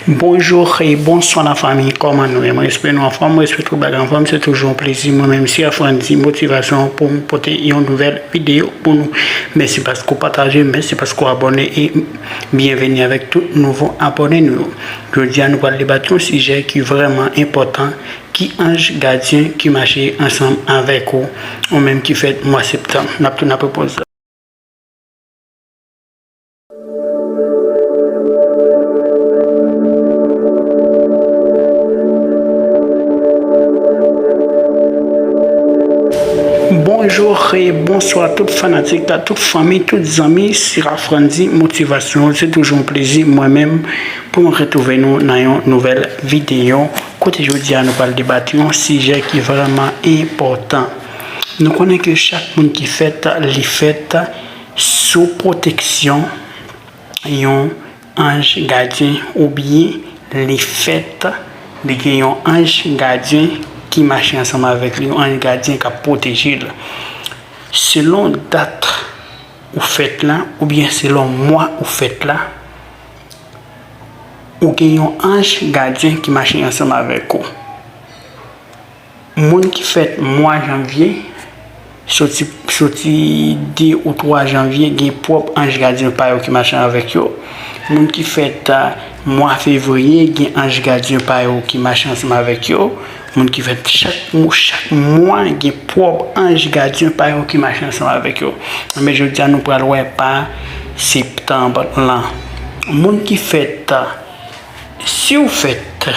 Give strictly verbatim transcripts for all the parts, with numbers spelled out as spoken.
Bonjou e bonswa lafanmi, kòman nou ye? Mwen espere nou anfòm, mwen espere tout bagay anfòm. Se toujou yon plezi, mwen menm, Sir Frandy Motivasyon, pou m pote yon nouvèl videyo pou nou. Mèsi paske w pataje, mèsi paske w abòne e byenveni avèk tout nouvo abòne nou yo. Jodi a, nou pral debat yon sijè ki vrèman enpòtan, ki anj gadyen ki mache ansanm avèk ou, ou menm ki fèt mwa septanm. N ap tounen apre poz la. Bonjou e bonswa tout fanatik, tout fanmi, tout zanmi, Sir Frandy Motivasyon. Se toujou yon plezi, mwen menm, pou mwen retwouve nou nan yon nouvèl videyo. Kote jodi a, nou pral debat yon sijè ki vrèman enpòtan. Nou konnen ke chak moun ki fèt, li fèt sou pwoteksyon yon anj gadyen oubyen li fèt, li gen yon anj gadyen ki mache ansanm avèk li, yon anj gadyen k ap pwoteje l. Selon dat ou fèt la, oubyen selon mwa ou fèt la, ou gen yon anj gadyen ki mache ansanm avèk ou. Moun ki fèt mwa janvye, soti, soti de ou twa janvye, gen pwòp anj gadyen pa yo ki mache avèk yo. Moun ki fèt, a, mwa fevriye, gen anj gadyen pa yo ki mache ansanm avèk yo. Moun ki fèt chak mo-, chak mwa, gen pwòp anj gadyen pa yo ki mache ansanm avèk yo. Men jodi a, nou pral wè pa septanm lan. Moun ki fèt, a, Si w fèt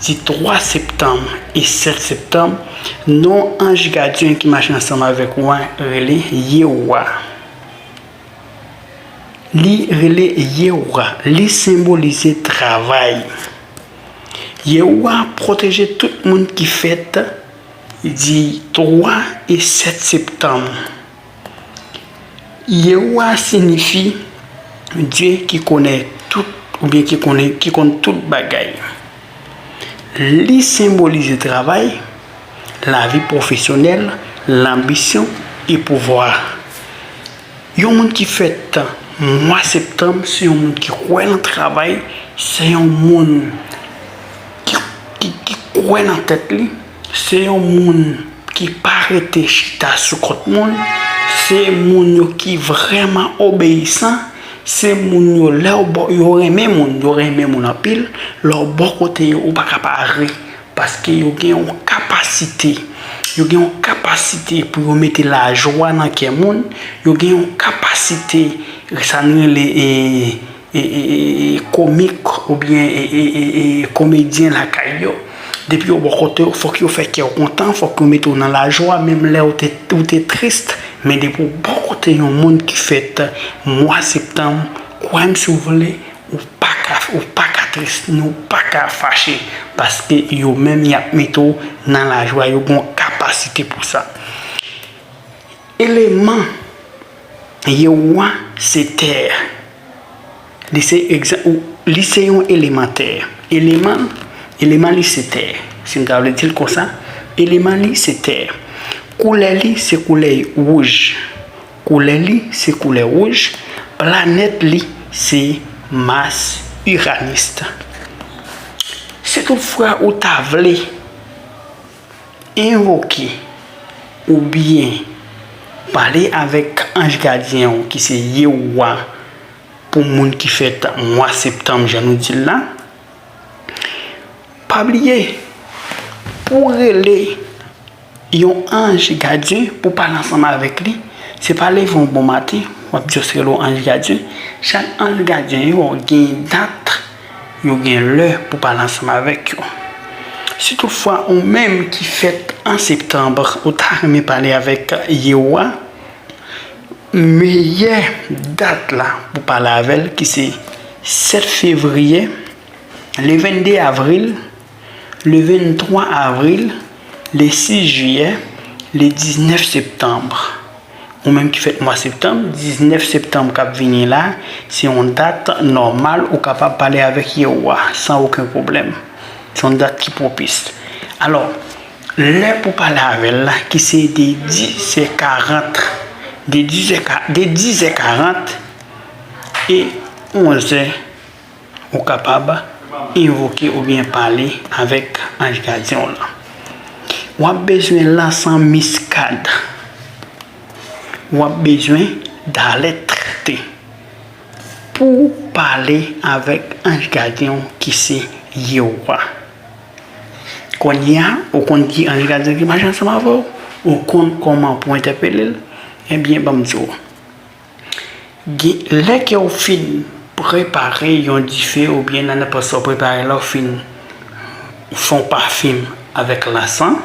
di twa septanm e sèt septanm, non anj gadyen ki mache ansanm avèk ou a rele Yehowa. Li rele Yehowa, li senbolize travay. Yehowa pwoteje tout moun ki fèt di twa e sèt septanm. Yehowa siyifi Dye ki konnen tout, oubyen ki konnen, ki konn tout bagay. Li senbolize travay, lavi pwofesyonèl, lanbisyon e pouvwa. Yon moun ki fèt mwa septanm, se yon moun ki kwè nan travay, se yon moun ki, ki, ki kwè nan tèt li, se yon moun ki pa rete chita sou kont moun, se moun yo ki vrèman obeyisan, se moun yo lè yo bò, yo renmen moun, yo renmen moun anpil, lè w bò kote yo, ou pa ka pa ri, paske yo gen yon kapasite, yo gen yon kapasite pou yo mete lajwa nan kè moun, yo gen yon kapasite, sa nou rele, e, e, e, e, e, komik oubyen e, e, e, e, komedyen lakay yo. Depi yo bò kote w, fòk yo fè kè w kontan, fòk yo mete w nan lajwa, menm lè w te, ou te tris. Men depi w bò kote yon moun ki fèt mwa septanm, kwè m si w vle, ou pa ka, ou pa ka tris, ni w pa ka fache, paske yo menm y ap mete w nan lajwa, yo gen yon kapasite pou sa. Eleman Yehowa se tè. Li se egzan-, ou, li se yon eleman tè. Eleman, eleman li se tè. Si m ta vle di l konsa, eleman li se tè. Koulè li se koulè wouj. Koulè li se koulè wouj. Planèt li se Mas, Iranis. Si toutfwa ou ta vle envoke oubyen pale avèk anj gadyen w ki se Yehowa pou moun ki fèt mwa septanm, jan nou di l la, pa bliye, pou w rele yon anj gadyen, pou w pale ansanm avèk li, se pa leve yon bon maten, w ap jis rele yon anj gadyen. Chak anj gadyen yo gen dat, yo gen lè pou pale ansanm avèk yo. Si toutfwa ou menm ki fèt an septanm, ou ta renmen pale avèk Yehowa, meyè dat la pou pale avè l, ki se sèt fevriye, le vennde avril, le venntwa avril, le sis jiyè, le diznèf septanm. Ou menm ki fèt mwa septanm, diznèf septanm k ap vini la, se yon dat nòmal ou kapab pale avèk Yehowa san okenn pwoblèm. Se yon dat ki pwopis. Alò, lè pou pale avè l la, ki se de dis è karant, de dis è ka-, de dis è karant e onz è, ou kapab envoke oubyen pale avèk anj gadyen w lan. W ap bezwen lansan miskad. W ap bezwen dalèt te pou w pale avèk anj gadyen w ki se Yehowa. Kounye a, ou konn ki anj gadyen ki mache ansanm avè w, ou konn kòman pou entèpele l, ebyen, ban m di w. Gen, lè ke w fin prepare yon dife oubyen nan nenpòt sa w prepare la, w fin fè yon pafim avèk lansan,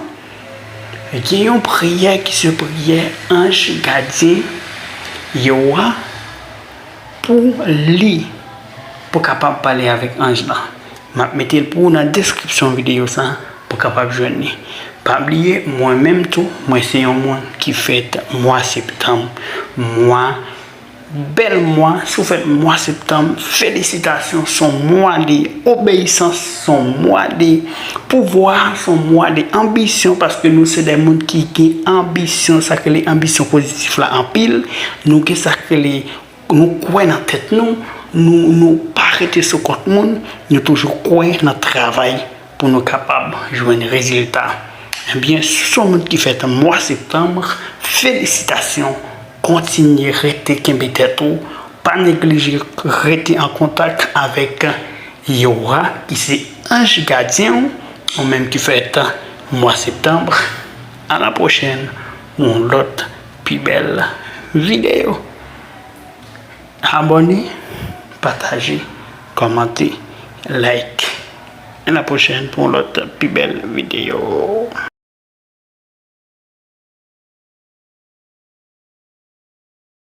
gen yon priyè ki se priyè anj gadyen yo a pou li, pou kapab pale avèk anj lan. M ap mete l pou ou nan deskripsyon videyo sa pou w kapab jwenn li. Pa bliye, mwen menm tou, mwen se yon moun ki fèt mwa septanm. Mwa, bèl mwa, si w fèt mwa septanm, felisitasyon, s on mwa de obeyisans, s on mwa de pouvwa, s on mwa de anbisyon, paske nou se de moun ki gen anbisyon, sa k rele anbisyon pozitif la anpil, nou gen sa k rele Nou kwè nan tèt nou, nou, nou pa rete sou kont moun, nou toujou kwè nan travay pou nou kapab jwenn rezilta. Ebyen, si w se yon moun ki fèt mwa septanm, felisitasyon, kontinye rete kenbe tèt ou, pa neglije rete an kontak avèk Yehowa ki se anj gadyen w, ou menm ki fèt mwa septanm. A la pwochèn pou yon lòt pi bèl videyo. Abòne, pataje, kòmante, like. A la pwochèn pou yon lòt pi bèl videyo.